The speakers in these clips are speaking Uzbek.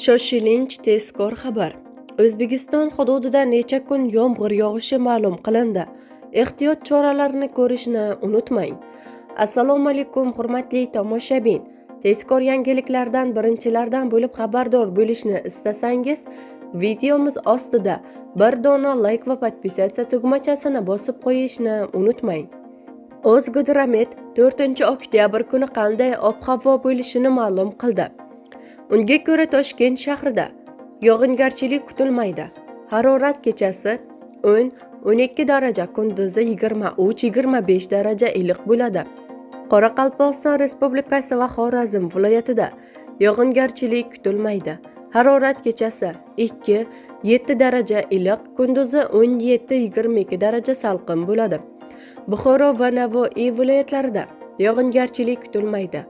Shoshilinch tezkor xabar. O'zbekiston hududida necha kun yomg'ir yog'ishi ma'lum qilindi. Ehtiyot choralarini ko'rishni unutmang. Assalomu alaykum, hurmatli tomoshabin. Tezkor yangiliklardan birinchilardan bo'lib xabardor bo'lishni istasangiz, videomiz ostida bir dona like va подписаться tugmachasini bosib qo'yishni unutmang. O'zgidromet 4-oktyabr kuni qanday ob-havo bo'lishini ma'lum qildi. Unga ko'ra, Toshkent shahrida yog'ingarchilik kutilmaydi. Harorat kechasi 10-12 daraja, kunduzi 23-25 daraja iliq bo'ladi. Qoraqalpog'iston Respublikasi va Xorazm viloyatida yog'ingarchilik kutilmaydi. Harorat kechasi 2-7 daraja iliq, kunduzi 17-22 daraja salqin bo'ladi. Buxoro va Navoiy viloyatlarida yog'ingarchilik kutilmaydi.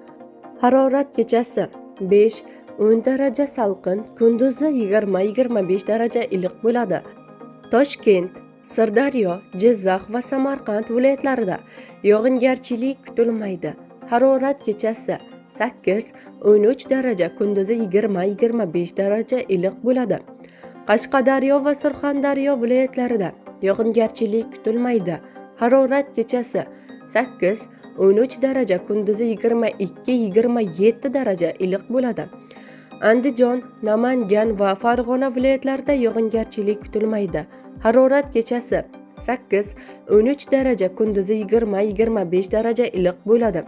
Harorat kechasi 5-10 daraja salqin, kunduzi 20-25 daraja iliq bo'ladi. Toshkent, Sirdaryo, Jizzax va Samarqand viloyatlarida yog'ingarchilik kutilmaydi. Harorat kechasi 8-13 daraja, kunduzi 20-25 daraja iliq bo'ladi. Qashqadaryo va Surxondaryo viloyatlarida yog'ingarchilik kutilmaydi. Harorat kechasi 8-13 daraja, kunduzi 22-27 daraja iliq bo'ladi. Andijon, Namangan va Farg'ona viloyatlarida yog'ingarchilik kutilmaydi. Harorat kechasi 8-13 daraja, kunduzi 20-25 daraja iliq bo'ladi.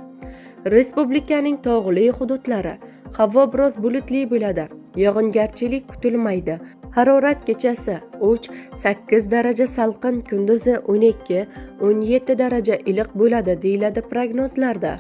Respublikaning tog'li hududlari havo biroz bulutli bo'ladi. Yog'ingarchilik kutilmaydi. Harorat kechasi 3-8 daraja salqin, kunduzi 12-17 daraja iliq bo'ladi, deyiladi prognozlarda.